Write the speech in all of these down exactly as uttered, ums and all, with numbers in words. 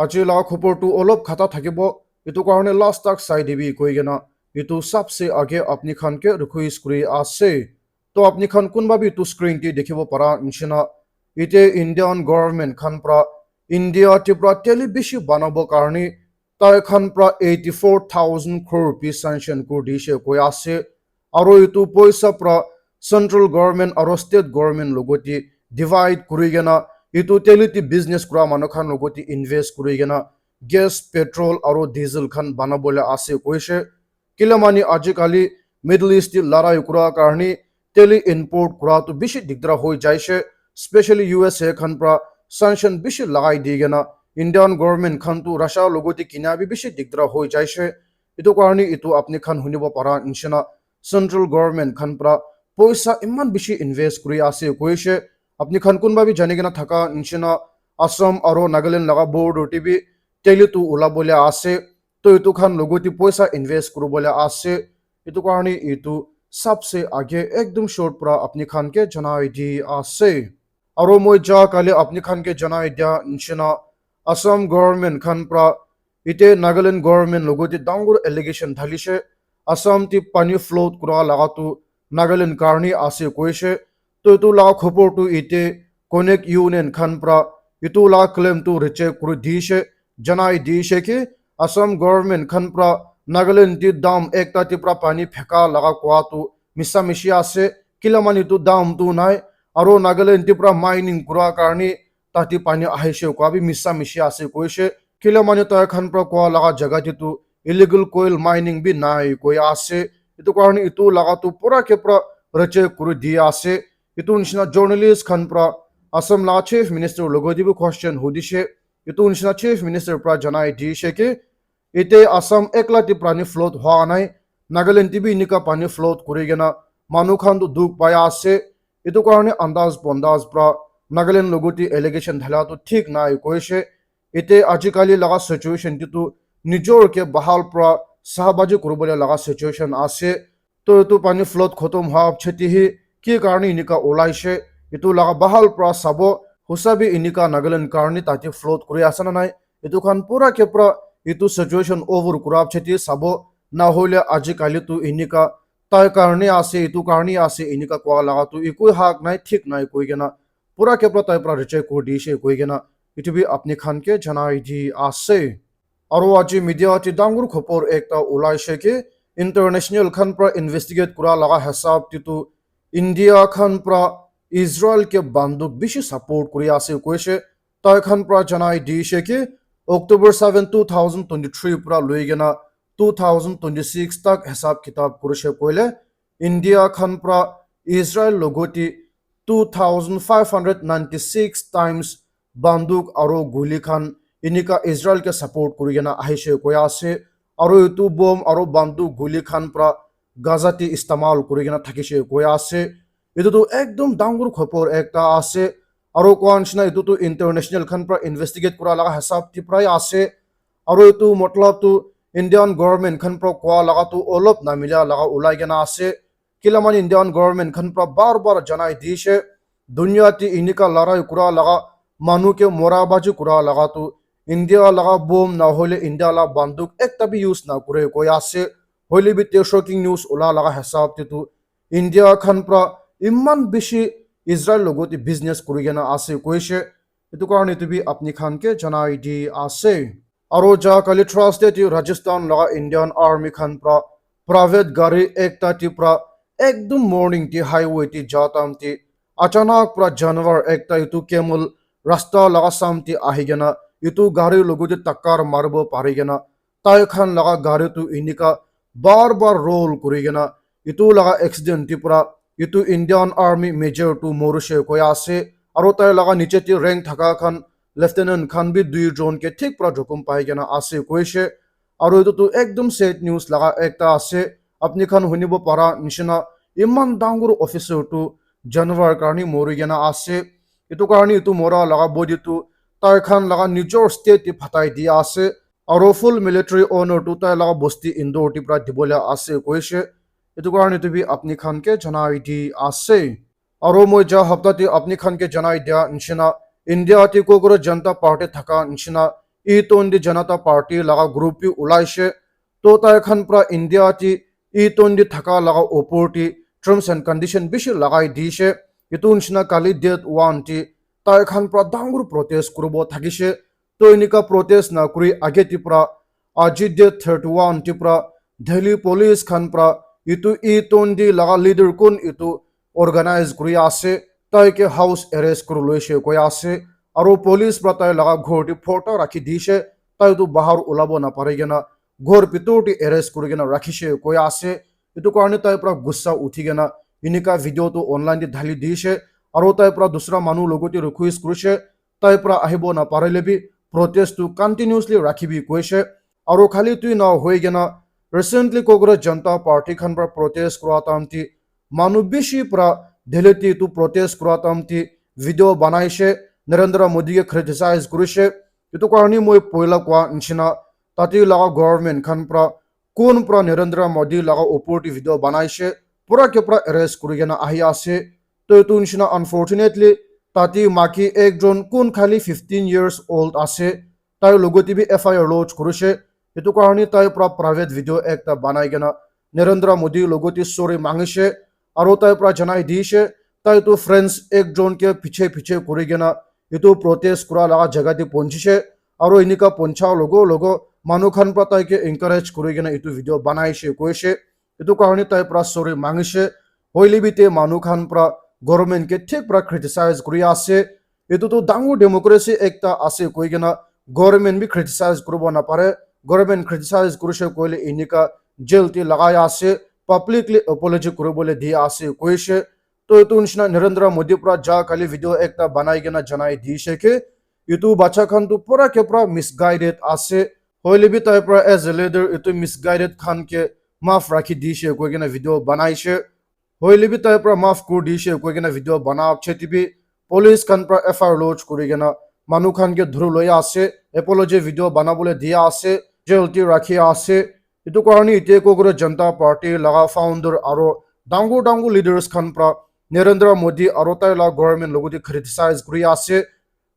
Aji laga khobor tu olop khata thakibo, etu karne last tak sai dibi koi kena, etu sabse age apni khan ke request kuri ase. To apni khan kunba bi etu screen te dikhibo para nishina, ite Indian government khan pra India te pra teli bishi banabo karne tai khan pra eighty four thousand crore rupees sanction kuri dishe koi ase. Aro etu poisa pra central government aro state government logote divide kuri kena etu teli te business kura manu khan logote invest kuri kena gas, petrol aro diesel khan banabole ase koishe. Kile mani ajikali Middle East te larai kura karne teli import kura tu bishi digdara hoi jaishe, specially U S A khan pra sanction bishi lagai di kena Indian government khan tu Russia logote kina bi bishi digdara hoi jaishe. Etu karne etu apni khan hunibo para nishina central government khan pra poisa iman bishi invest kuri ase koishe. Apni khan kunba bi jani kena thaka nishina Assam aro Nagaland laga border te bi teli tu ulabole ase. To etu khan logote poisa invest kuribole ase. Etu karne etu sabse age ekdum short pra apni khan ke janai di ase. Aro moi ja kali apni khan ke janai dia nishina Assam government khan pra ite Nagaland government logote dangor allegation dhalishe. Assam te pani flood kura laga tu Nagaland karne ase koishe. To etu laga khobor tu ite Connect Union khan pra etu laga claim tu reject kuri dishe, janai dishe ki Assam government khan pra Nagaland te dam ekta te pra pani pheka laga koa tu misa mishi ase. Kila mani tu dam tu nai, aro Nagaland te pra mining kura karne tate pani ahishe koa bi misa mishi ase koishe. Kila mani tai khan pra koa laga jaga te tu illegal coal mining bi nai koi ase. Etu karne etu laga tu pura ke pura reject kuri di ase. Etu nishina journalist khan pra Assam laga chief minister logote bi question hudishe. Etu nishina chief minister pra janai dishe ki ite Assam ekla te pani flood hua nai, Nagaland te bi enika pani flood kuri kena manu khan tu dukh pai ase. Etu karne andaz bondaz pra Nagaland logote allegation dhala tu thik nai koishe. Ite ajikali laga situation te tu nijor ke bahal pra sahabaji kuribole laga situation ase. To etu pani flood khotom hua pcheti hi ki karne enika ulaishe, etu laga bahal pra sabo, hosa bi enika Nagaland karne tate flood kuri ase na nai, etu khan pura ke pura etu situation over kura pcheti sabo, na hoile ajikali tu enika tai karne ase, etu karne ase enika koa laga tu ekoi hak nai, thik nai koi kena pura ke pura tai pra reject kuri dishe koi kena etu bi apni khan ke janai di ase. Aro aji media te dangor khobor ekta ulaishe ki international khan pra investigate kura laga hisab te tu India khan pra Israel ke banduk bishi support kuri ase koishe. Tai khan pra janai dishe ki October seven, two thousand twenty-three pra lui kena two thousand twenty-six tak hisab kitab kurishe koile India khan pra Israel logote two thousand five hundred ninety-six times banduk aro guli khan enika Israel ke support kuri kena ahishe koi ase. Aro etu bomb aro banduk guli khan pra Gaza te istemal kuri kena thakishe koi ase. Etu tu ekdum dangor khobor ekta ase. Aro koa nishina etu tu international khan pra investigate kura laga hisab te prai ase. Aro etu matlab tu Indian government khan pra koa laga tu olop namila laga ulai kena ase. Kila mani Indian government khan pra bar bar janai dishe, dunia te enika larai kura laga, manu ke mora baji kura laga tu India laga bomb na hoile India laga banduk ekta bi use na kure koi ase. Hoile bi te shocking news ula laga hisab te tu India khan pra iman bishi Israel logote business kuri kena ase koishe. Etu karne tu bi apni khan ke janai di ase. Aro ja kali Thursday te Rajasthan laga Indian Army khan pra private gari ekta te pra ekdum morning te highway te ja time te achanak pra janwar ekta etu camel rasta laga sam te ahi kena etu gari logote takkar maribo pari kena tai khan laga gari tu enika bar bar roll kuri kena etu laga accident te pra etu Indian Army major tu morishe koi ase. Aro tai laga niche te rank thaka khan lieutenant khan bi dui jon ke thik pra jokhom pai kena ase koishe. Aro etu tu ekdum sad news laga ekta ase. Apni khan hunibo para nishina iman dangor officer tu janwar karne mori kena ase. Etu karne etu mora laga body tu tai khan laga nijor state te phatai dia ase. Aro full military honor tu tai laga bosti Indore te pra dibole ase koishe. Etu karne tu bi apni khan ke janai di ase. Aro moi ja hapta te apni khan ke janai dia nishina India te Kokoroch Janata Party thaka nishina E twenty Janata Party laga group bi ulaishe. To tai khan pra India ti E twenty thaka laga opor ti terms and condition bishi lagai dishe. Etu nishina kali date one ti tai khan pra dangor protest kuribo thakishe. To enika protest na kuri age ti pra aji date thirty-one ti pra Delhi police khan pra etu E twenty laga leader kun etu organize kuri ase, tai ke house arrest kuri loishe koi ase, aro police pra tai laga ghor te porta rakhi dishe, tai tu bahar ulabo na pari kena ghor bitor te arrest kuri kena rakhishe koi ase. Etu karne tai pra gussa uthi kena enika video tu online te dhali dishe, aro tai pra dusra manu logot te request kurishe, tai pra ahibo na parile bi protest tu continuously rakhibi koishe. Aro khali tui na hoi kena recently Cockroach Janta Party khan pra protest kura time ti manu bishi pra Delhi ti tu protest kura time ti video banaishe, Narendra Modi ke criticize kurishe. Etu karne moi poila koa nishina tate laga government khan pra kun pra Narendra Modi laga opor ti video banaishe, pura ke pura arrest kuri kena ahi ase. To etu nishina unfortunately tate maki ekjon kun khali fifteen years old ase, tai logot te bi F I R lodge kurishe. Etu karne tai pra private video ekta banai kena Narendra Modi logot te sorry mangishe, aro tai pra janai dishe, tai tu friends ekjon ke piche piche kuri kena etu protest kura laga jaga te ponchishe, aro enika poncha logo logo manu khan pra tai ke encourage kuri kena etu video banaishe koishe. Etu karne tai pra sorry mangishe, hoile bi te manu khan pra government ke thik pra criticize kuri ase. Etu tu dangor democracy ekta ase koi kena government bi criticize kuribo na pare. Government criticize kurishe koile enika jail te lagai ase, publicly apology kuribole di ase koishe. To etu nishina Narendra Modi pra ja kali video ekta banai kena janai dishe ke etu bacha khan tu pura ke pura misguided ase. Hoile bi tai pra as a leader etu misguided khan ke maaf rakhi dishe koi kena video banaishe. Hoile bi tai pra maaf kuri dishe koi kena video bana piche te bi police khan pra F I R lodge kuri kena manu khan ke dhuri loi ase, apology video banabole dia ase, jail te rakhi ase. Etu karne etia Cockroach Janta Party laga founder aro dangor dangor leaders khan pra Narendra Modi aro tai la government logot te criticize kuri ase.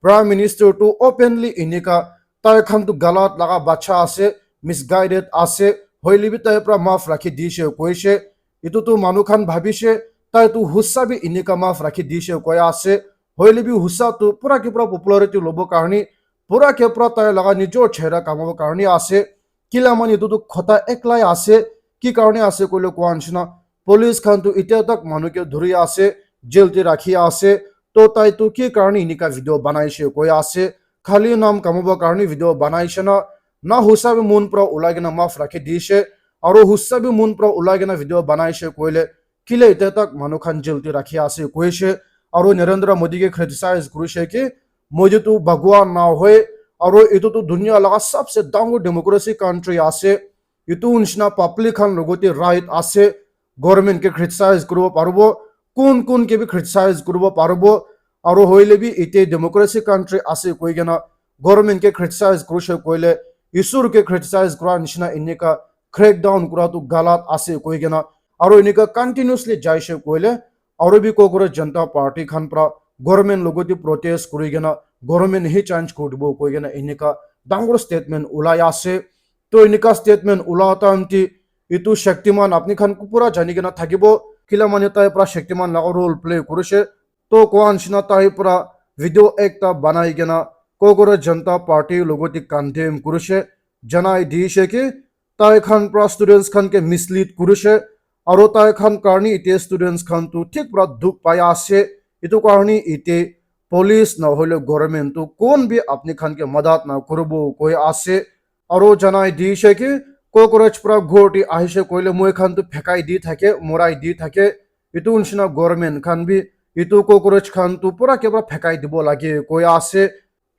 Prime Minister tu openly enika tai khan tu galat laga bacha ase, misguided ase, hoile bi tai pra maaf rakhi dishe koishe. Etu tu manu khan bhabishe tai tu hussa bi enika maaf rakhi dishe koi ase, hoile bi hussa tu pura ke pura popularity lobo karne, pura ke pura tai laga nijor chehra kamabo karne ase. Kila mane etu tu khota eklai ase, ki karne ase koile koa nishina police khan tu etia tak manu ke dhuri ase, jail te rakhi ase. To tai tu ki karne enika video banaishe koi ase, khali nam kamabo karne video banaishe na, na hussa bi mon pra ulai kena maaf rakhi dishe, aro hussa bi mon pra ulai kena video banaishe koile kile etia tak manu khan jail te rakhi ase koishe. Aro Narendra Modi ke criticize kurishe ki Modi tu bhagwan na hoi, aro etu tu dunia laga sabse dangor democracy country ase. Etu nishina public khan logot te right ase, government ke criticize kuribo paribo, kun kun ke bi criticize kuribo paribo. Aro hoile bi ete democracy country ase koi kena government ke criticize kurishe koile, Isur ke criticize kura nishina enika crackdown kura tu galat ase koi kena, aro enika continuously jaishe koile, aro bi Cockroach Janta Party khan pra government logot te protest kuri kena government hi change kuri dibo koi kena enika dangor statement ulai ase. To enika statement ula time ti etu Shaktiman apni khan ku pura jani kena thakibo, kila mane tai pra Shaktiman laga role play kurishe. To koa nishina tai pra video ekta banai kena Cockroach Janta Party logot te condemn kurishe, janai dishe ki tai khan pra students khan ke mislead kurishe, aro tai khan karne etia students khan tu thik pra dukh pai ase. Etu karne etia police na hoile government tu kon bi apni khan ke madat na kuribo koi ase. Aro janai dishe ki Cockroach pra ghor te ahishe koile moi khan tu phekai di thake, morai di thake. Etu nishina government khan bi etu Cockroach khan tu pura ke pura phekai dibo lage koi ase.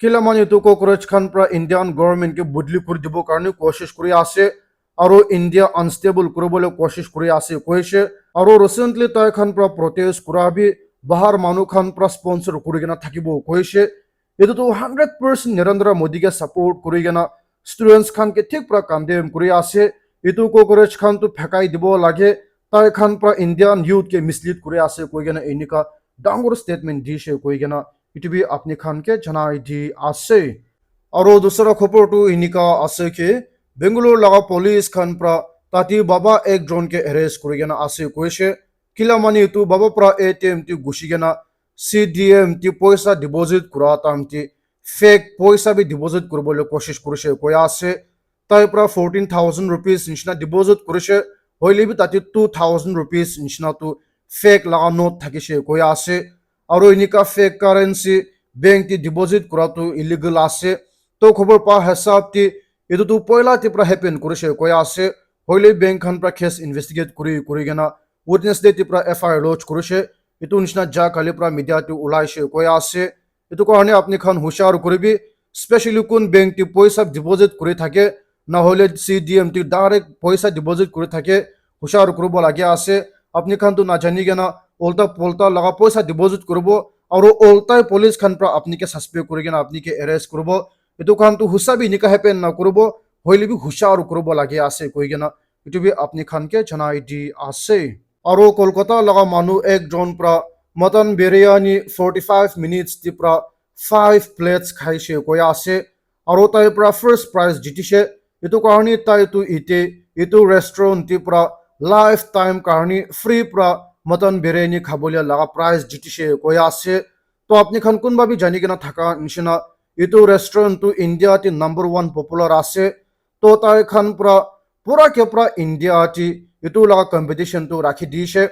Kila mane etu Cockroach khan pra Indian government ke budli kuri dibo karne koshish kuri ase, aro India unstable kuribole koshish kuri ase koishe. Aro recently tai khan pra protest kura bi bahar manu khan pra sponsor kuri kena thakibo koishe. Etu tu hundred percent Narendra Modi ke support kuri kena students khan ke thik pra condemn kuri ase. Etu Cockroach khan tu phekai dibo lage, tai khan pra Indian youth ke mislead kuri ase koi kena enika dangor statement dishe koi kena etu bi apni khan ke janai di ase. Aro dusra khobor tu enika ase ki Bangalore laga police khan pra tate baba ekjon ke arrest kuri kena ase koishe. Kila mane etu baba pra A T M te gushi kena C D M te poisa deposit kura time te fake poisa bi deposit kuribole koshish kurishe koi ase. Tai pra fourteen thousand rupees nishina deposit kurishe, hoile bi tate two thousand rupees nishina tu fake laga note thakishe koi ase. Aro enika fake currency bank te deposit kura tu illegal ase. To khobor pa hisab te etu tu poila te pra happen kurishe koi ase. Hoile bank khan pra case investigate kuri kuri kena Wednesday te pra F I R lodge kurishe. Etu nishina ja kali pra media te ulaishe koi ase. Etu karne apni khan hushar kuribi, specially kun bank te poisa deposit kuri thake, na hoile C D M te direct poisa deposit kuri thake, hushar kuribo lage ase. Apni khan tu najani kena ulta pulta laga poisa deposit kuribo, aro ulta police khan pra apni ke suspect kuri kena apni ke arrest kuribo. Etu khan tu husa bi enika happen na kuribo, hoile bi hushar kuribo lage ase koi kena etu bi apni khan ke janai di ase. Aro Kolkata laga manu ekjon pra mutton biryani forty five minutes te pra five plates khaishe koi ase. Aro tai pra first prize jitishe. Etu karne tai tu ite etu restaurant te pra lifetime karne free pra mutton biryani khabole laga prize jitishe koi ase. To apni khan kunba bi jani kena thaka nishina, etu restaurant tu India te number one popular ase. To tai khan pra pura ke pra India te etu laga competition tu rakhi dishe.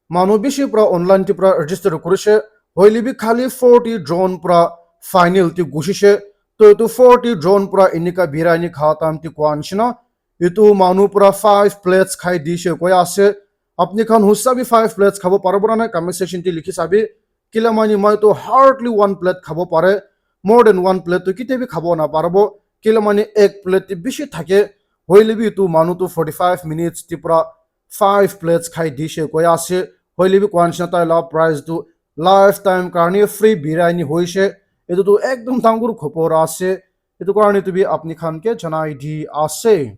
Manu bishi pra online te pra register kurishe, hoile bi khali forty jon pra final te gushishe. To etu forty jon pra enika biryani kha time te koa nishina, etu manu pra five plates khai dishe koi ase. Apni khan husa bi five plates khabo paribo na nai, comment section te likhi sabi. Kila mane moi tu hardly one plate khabo pare, more than one plate tu kitia bi khabo na paribo. Kila mane ek plate te bishi thake, hoile bi etu manu tu forty five minutes te pra five plates khai dishe koi ase. Hoile bi koa nishina tai la prize tu lifetime karne free biryani hoishe. Etu tu ekdom dangor khobor ase. Etu karne tu bi apni khan ke janai di ase.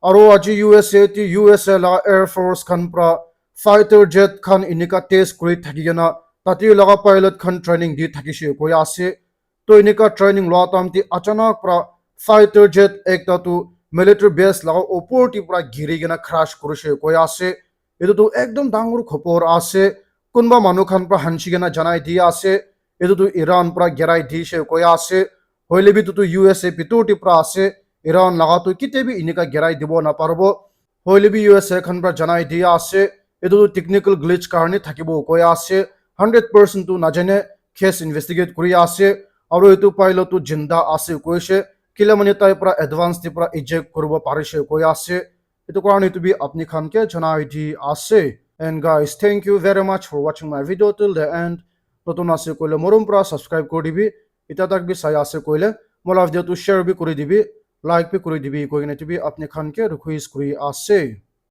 Aro aji U S A te U S A la Air Force khan pra fighter jet khan enika test kuri thaki kena tate laga pilot khan training di thakishe koi ase. To enika training lua time te achanak pra fighter jet ekta tu military base laga opor te pra giri kena crash kurishe koi ase. Etu tu ekdom dangor khobor ase. Kunba manu khan pra hanchi kena janai di ase. Etu tu Iran pra girai dishe koi ase. Hoile bi etu tu U S A bitor te pra ase. Iran laga tu kitia bi enika girai dibo na paribo. Hoile bi U S A khan pra janai di ase. Etu tu technical glitch karne thakibo koi ase. Hundred percent tu najane, case investigate kuri ase. Aro etu pilot tu jinda ase koishe. Kila mane tai pra advance te pra eject kuribo parishe koi ase. Etu karne etu bi apni khan ke janai di ase. And guys, thank you very much for watching my video till the end. Notun ase koile morom pra subscribe kuri dibi. Ita tak bi sai ase koile mola video tu share bi kuri dibi, like bi kuri dibi koi kena etu bi apni khan ke request kuri ase.